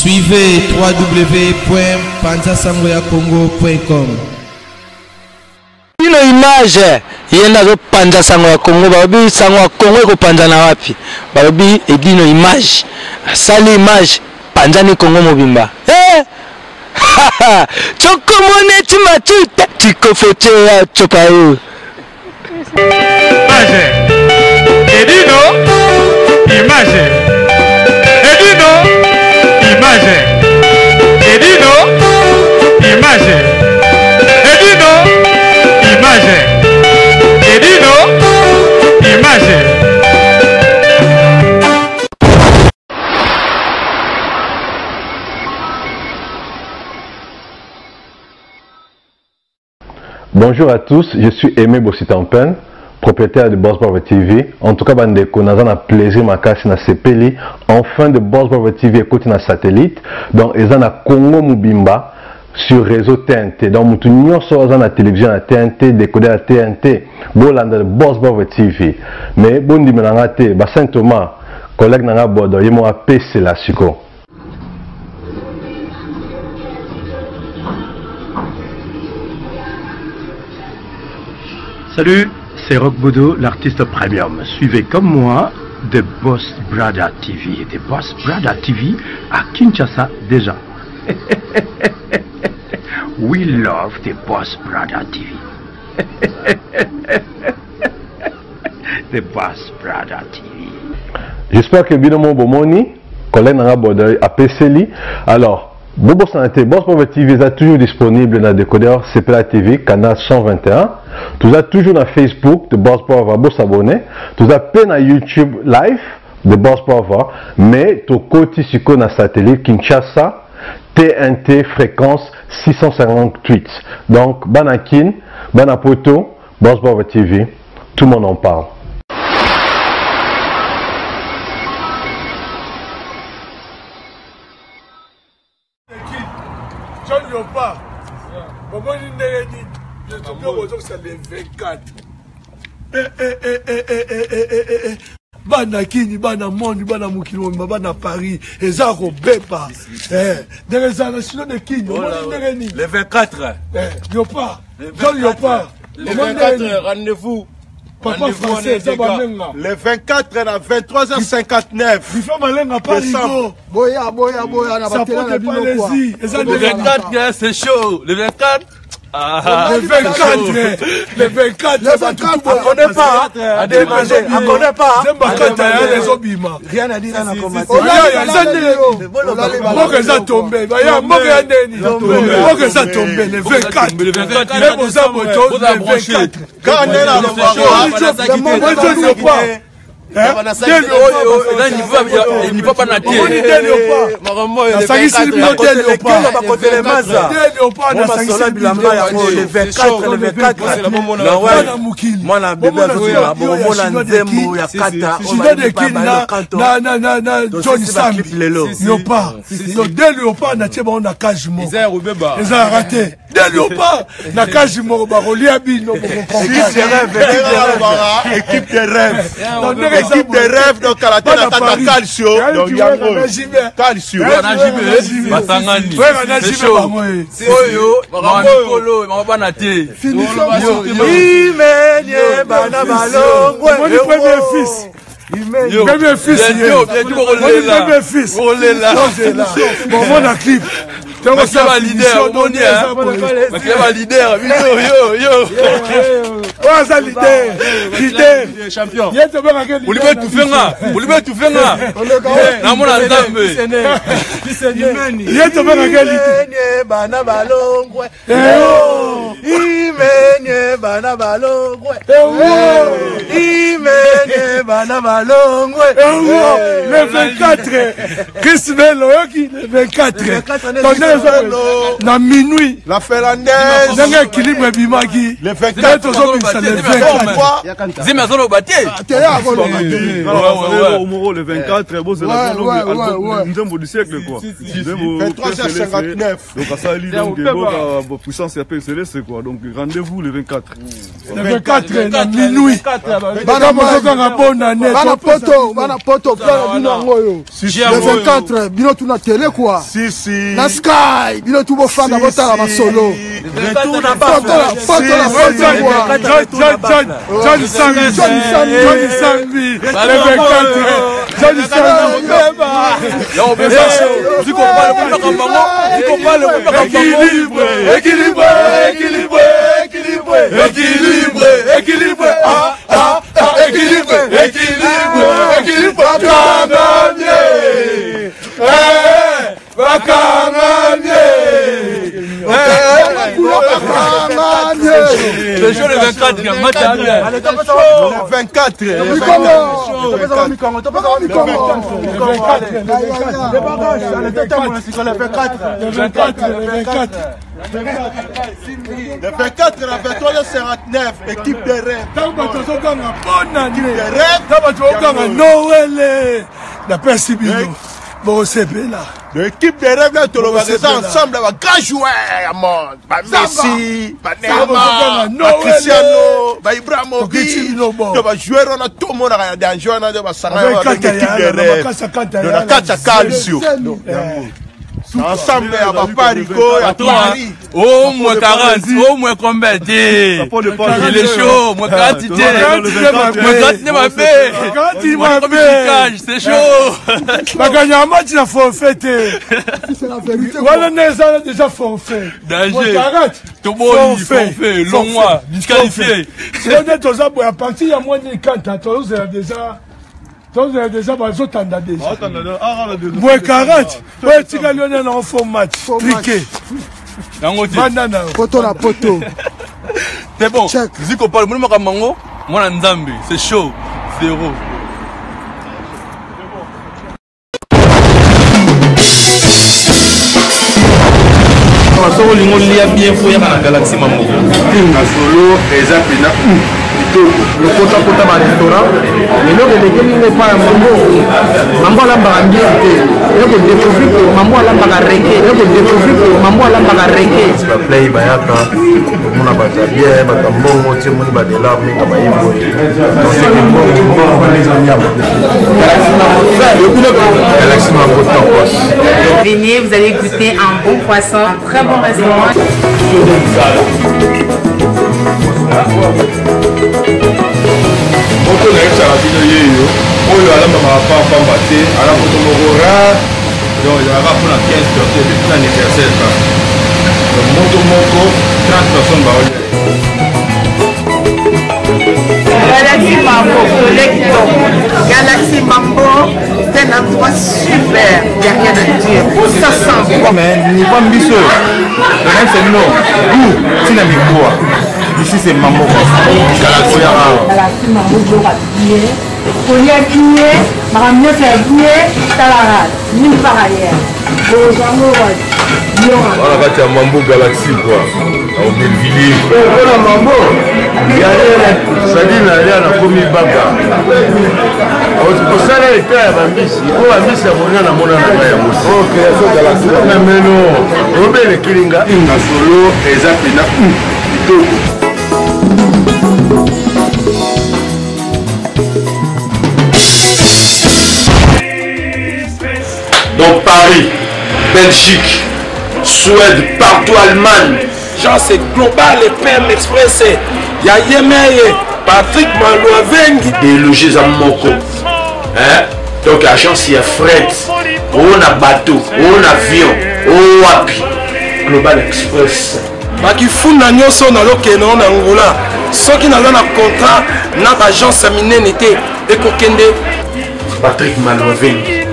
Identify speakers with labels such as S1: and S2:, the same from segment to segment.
S1: Suivez www.panzasangoyakongo.com.
S2: Bino image ye nde azopanza sango ya Congo, balobi sango ya Congo ekopanzana wapi? Balobi Edino image asali image panzani Congo mobimba. Eh! Chokomone timatuta tikofotea chopayo.
S3: Image. Edino image. Edino image. Edino image. Edino image. Edino image.
S4: Bonjour à tous, je suis Aimé Bossitampen, propriétaire de Boss Brother TV. En tout cas, bandeko, naza na plaisir makasi na sepeli. Enfin de Boss Brother TV ekoti na satellite. Donc eza na Congo mobimba sur réseau TNT. Donc mutu nyonso aza na télévision ya TNT, décodeur ya TNT, bolanda Boss Brother TV. Mais bondimela nga te, ba Saint Thomas, collègue na nga Bodo, ye mo apesela siko.
S5: Salut, c'est Rock Bodo, l'artiste premium. Suivez comme moi The Boss Brother TV. The Boss Brother TV à Kinshasa déjà. We love The Boss Brother TV. The Boss Brother TV.
S4: J'espère que bino mo bomoni collègue nanga Bodoy apeseli. Alors, bobosana te, Boss Brother TV eza toujours disponible na décodeur CPLA TV canal 121. Toza toujours na Facebook de Boss Brother, bo s'abonner. Toza pe na YouTube live de Boss Brother, mais tokoti sikoyo na satellite Kinshasa TNT fréquence 658. Donc bana Kin, bana Poto, Boss Brother TV, tout le monde en parle.
S6: John Yopa, bomoni ndenge nini biloko ozokisa le 24 bana kini bana monde bana mokili mobimba bana paris eza kobeba ndenge ezala na sino de kini omoni ndenge nini
S7: le 24
S6: yopa John Yopa
S7: le 24 rendez-vous
S6: Papa français eza bamenga
S8: le 24 na 23h59
S6: Bifa malenga parigo
S9: boya boya boya na batela na bino
S6: quoi eza
S7: le 24 c'est chaud le 24
S6: Ah, le 24, le 24,
S9: le 24,
S7: on connaît pas, à démanger, on connaît pas.
S6: Zemba kata ya les obima.
S9: Rien à dire na combattre.
S6: Mboka eza tombe, baya mboka ya ndeni. Mboka eza tombe le 24.
S7: Le 24,
S6: le boza moto le 24.
S8: Kaka nde na
S6: lobaka.
S7: Niveau bana te
S6: nasangisi bino
S7: te bilamba yango le 24 le 24
S6: na mokili
S7: mwana bebe azozela bokomona nzembo ya kata
S6: chinois de kini na John Sambi yopa donc de léopard natie bango na cage moko ezalaka te de léopard na cage moko bakolia bino
S8: équipe de rêve équipe de rêve donc kala te na kata calcio donc yango calcio
S7: basangani oyo mikolo bango bana te
S9: imenye bana balongwe
S6: premier fils premier fils premier fils bon na clip
S7: ba leader omoni bakele ba leader bino yo yo
S6: oyo aza leader leader
S7: champion
S6: ye tobengaka
S7: olingi etufe nga olingi etufe nga namona nzambe
S6: ye tobengaka
S9: leader bana balongwe imenye bana balongwe imenye bana balongwe
S6: le 24 Chris Bell oyoki le 24 na minuit
S8: la finlandaise
S6: ndenge équilibre ebimaki
S8: le 24
S6: tozobimisa le 24
S7: zemi azoloba te
S10: Omoro le 24 bozela nzembo du siècle quoi
S8: 23h59
S10: donc asali donc eboka puissance ya PCLS quoi donc rendez-vous le 24
S6: le 24 na minuit bana bozokanga Tozopesa bonne année.
S1: Bana poto, bana poto, plan na bino yango oyo. Le 24, bino tout na télé quoi.
S8: Si si.
S1: Na Sky, bino tout bofanda botala masolo.
S7: Retour na
S1: Poto la poto la poto quoi.
S6: John Sambi,
S1: John Sambi.
S6: John Sambi, le 24, John Sambi. Équilibre, équilibre, équilibre, équilibre, équilibre, équilibre, ah, ah, ah, équilibre, équilibre, équilibre, bakanganye, eh, bakanganye, eh,
S7: Le jour le 24, match à bien.
S8: Le 24. Le 24 na 23h59, équipe de rêve.
S6: Ntango bato bazoganga bonne année,
S8: rêve.
S6: ntango bato bazoganga Noël, napesi bino bokosepela.
S8: L'équipe de rêve là, tolobaka eza ensemble ba grands joueurs ya monde. Ba Messi, ba Neymar, ba Cristiano, ba Ibrahimovic. To ba joueurs wana tomonaka ya danger wana nde basangana
S6: Avec
S8: wana
S6: Kata
S8: équipe de
S6: Yala, na
S8: rêve.
S6: makasi ya Kata
S8: Donc, na
S6: Yala.
S8: kati ya calcio. Ensemble ya ba Parico, ya Paris.
S7: Au moins 40, au moins combien t'es Il est chaud, moins 40 t'es. Moins 40 t'es ma paix.
S6: 40
S7: Moins cage, c'est chaud.
S6: Baganya match na forfait te.
S1: C'est la vérité.
S6: Wana nde eza déjà forfait.
S7: Danger.
S6: Moins 40.
S7: Toboyi, forfait, long mois, disqualifié.
S6: Sikoyo nde toza boye à partir ya mwa nikanta tozozela déjà tozozela déjà bazotanda déjà moins 40 oyo etikali yo nde nango faux match triqué
S7: Yango te.
S6: banda na yo
S1: Poto na poto.
S7: C'est bon.
S1: Check.
S7: Ziko parle, moni makambo yango, mwana Nzambe, c'est chaud. Zéro.
S11: Soki olingi olia bien, fo yaka na Galaxy Mamoko.
S12: Masolo eza mpena kitoko.
S13: Lokotakota barestaurant, eloko elekeli nga epai ya Mambo, Mambo alambaka mbisi te. Ya kodécouvrir ke Mambo alambaka reke, ya kodécouvrir ke Mambo alambaka reke.
S12: Baplay bayaka omona bato ya bien, bato ya mbongo ti omoni badelar mingi baye boye, donc seke mbongo mbongo wana nyama. Galaxy Mambo tokos.
S14: Venez, vous allez goûter un bon poisson, un très bon restaurant.
S12: Moto nayebisaka bino ye yo oyo alambamaka pambamba te, ala moto moko rare, donc ezalaka mpona 15 personnes epuis mpona anniversaire kaka. Donc moto moko 30 personnes baolia.
S14: Galaxy Mambo, collector. Galaxy Mambo, c'est un endroit super. Il n'y a rien à dire. Ça sent bon.
S12: Mais niveau mbisi oyo toyebisa bino goût ntina mikuwa. Ici c'est Mambo Galaxy oyaka awa.
S15: Galaxy Mambo, biloko ya bien, kolia bien, makambo nyonso ya bien, talaka nulle part ailleurs. Bozwa yango wapi? Biloko
S12: wana kati ya Mambo Galaxy quoi, na Aubervilliers. Mpona Mambo sadi nalia nakomi baba kosala eta ya bambisi oyo bambisi ya kolia namona na ngai yango na meno obelekeli nga. Masolo eza mpena kitoko.
S11: Dans Paris, Belgique, Suède, partout, Allemagne.
S16: Genre c'est global et PM Express. Ya Yemeye, Patrick Malouavengi.
S11: Déloger eza moko. Hein? Donc agence ya fret, oyo na bateau, oyo na avion, oyo wapi. Global Express.
S16: Bakifunda nyonso nalokende na Angola. Soki naza na contrat na baagence ya minene te, ekokende.
S11: Patrick Malouavengi.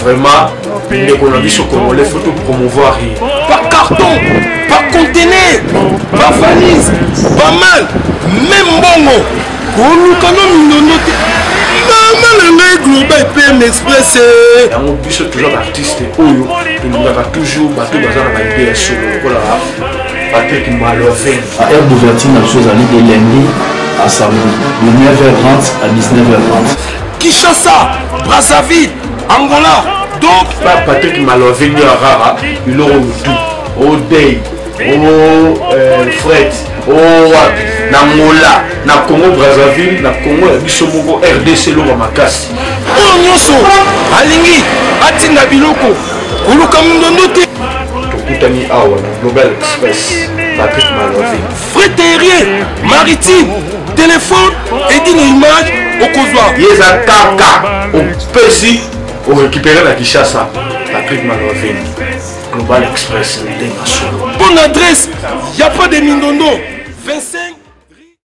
S11: Vraiment, ndeko na biso congolais, faut tout promouvoir ye.
S16: Par carton, par conteneur, par valise, pas mal, même mbongo. Koluka no mindondo te. Mama na ngai Global PM Express.
S11: Yango biso toujours baartiste oyo tolingaka toujours bato baza na baide ya solo lokola Patrick Malouavengi.
S17: Heure d'ouverture na biso ezali de lundi à samedi de 9h30 à 19h30.
S16: Kinshasa, Brazzaville, Angola. Donc
S11: Patrick Malouavengi arara biloko mutu odei o fret o wapi. Na Angola, na Congo Brazzaville, na Congo ya biso moko RDC eloko makasi.
S16: Oyo nyonso alingi atinda biloko koluka mindondo te.
S11: Tokutani awa na Global Express, Patrick Malove.
S16: Fret aérien, maritime, téléphone, edino image okozwa.
S11: Ye eza kaka opesi orécupere na Kinshasa, Patrick Malove. Global Express, ndenge solo.
S16: Bonne adresse, y a pas de mindondo. 25.